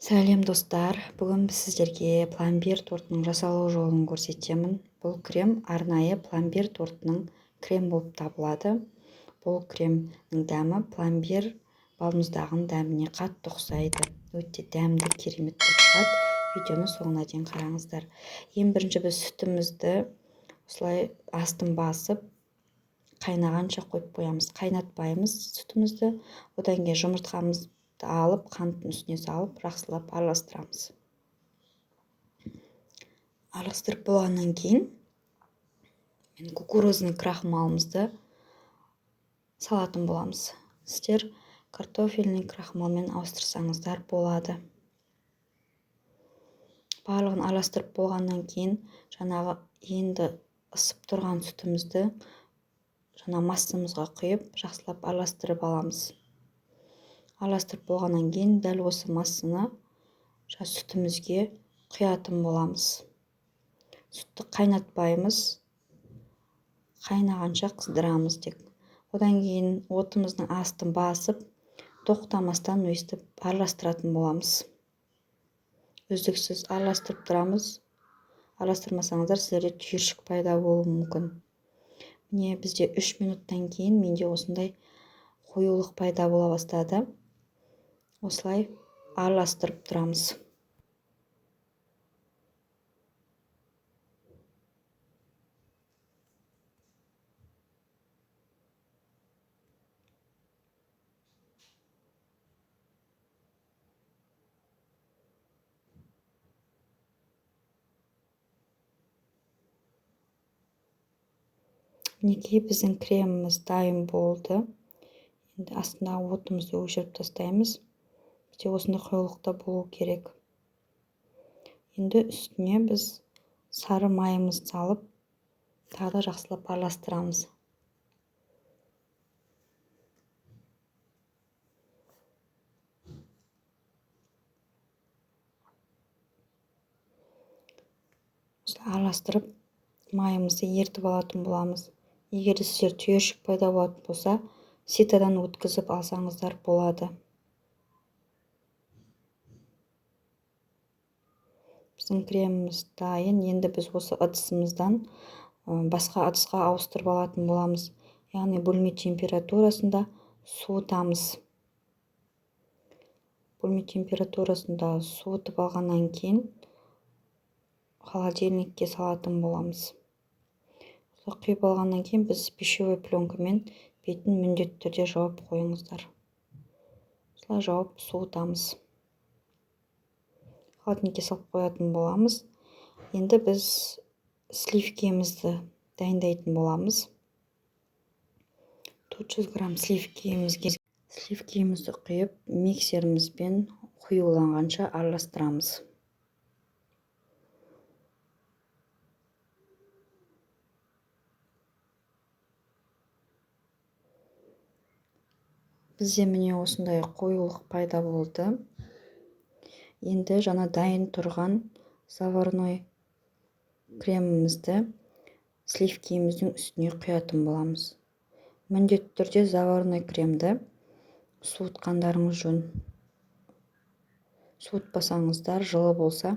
Сәлем, достар! Бүгін біз сіздерге пломбир тортының жасалу жолын көрсетемін. Бұл крем арнайы пломбир тортының крем болып табылады. Бұл кремнің дәмі пломбир балмұздағының дәміне қатты ұқсайды. Өте дәмді, керемет болып шығады. Видеоны соңына дейін қараңыздар. Ең бірінші біз сүтімізді осылай астын басып, қайнағанша қойып қоямыз. Қайнатпаймыз сүтімізді. Одан кейін жұмыртқамызды алып, қанттың үстіне салып, жақсылап араластырамыз. Араластырып болғаннан кейін мен кукурузный крахмалымызды салатын боламыз. Сіздер картофельный крахмалмен ауыстырсаңыздар болады. Барлығын араластырып болғаннан кейін жаңағы енді ысып тұрған сүтімізді жаңа массамызға құйып, жақсылап араластырып аламыз. Араластырып болғаннан кейін дәл осы массаны сүтімізге құятын боламыз. Сүтті қайнатпаймыз, қайнағанша қыздырамыз тек. Одан кейін отымыздың астын басып, тоқтамастан өйстіп араластыратын боламыз. Үздіксіз араластырып тұрамыз. Араластырмасаңыздар, сіздерде түйіршік пайда болуы мүмкін. Міне, бізде 3 минуттан кейін менде осындай қоюлық пайда бола бастады. Осылай араластырып тұрамыз. Мінекей, біздің креміміз дайын болды. Енді астындағы отымызды өшіріп тастаймыз. Бізде осындай қоюлықта болу керек. Енді үстіне біз сары майымызды салып, тағы да жақсылап араластырамыз. Осылай араластырып, майымызды ерітіп алатын боламыз. Егер де сіздер түйіршік пайда болатын болса, ситодан өткізіп алсаңыздар болады. Біздің креміміз дайын. Енді біз осы ыдысымыздан басқа ыдысқа ауыстырып алатын боламыз. Яғни бөлме температурасында суытамыз. Бөлме температурасында суытып алғаннан кейін холодильникке салатын боламыз. Құйып алғаннан кейін біз пищевой пленкамен бетін міндетті түрде жауып қойыңыздар. Осылай жауып суытамыз. Холодильникке салып қоятын боламыз. Енді біз сливкемізді дайындайтын боламыз. 400 грамм сливкемізді құйып, миксерімізбен қоюланғанша араластырамыз. Бізде міне осындай қоюлық пайда болды. Енді жаңа дайын тұрған заварной кремімізді сливкеміздің үстіне құятын боламыз. Міндетті түрде заварной кремді суытқандарыңыз жөн. Суытпасаңыздар, жылы болса,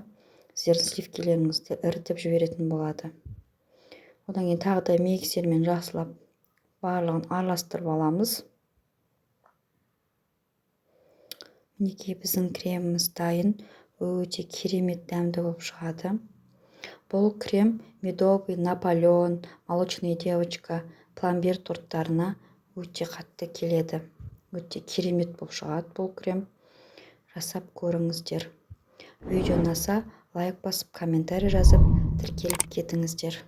сіздердің сливкелеріңізді ірітіп жіберетін болады. Одан кейін тағы да миксермен жақсылап барлығын араластырып аламыз. Мінекей, біздің креміміз дайын, өте керемет дәмді болып шығады. Бұл крем медовый Наполеон, молочная девочка, пломбир торттарына өте қатты келеді. Өте керемет болып шығады бұл крем. Жасап көріңіздер. Видео ұнаса, лайк басып, комментарий жазып, тіркеліп кетіңіздер.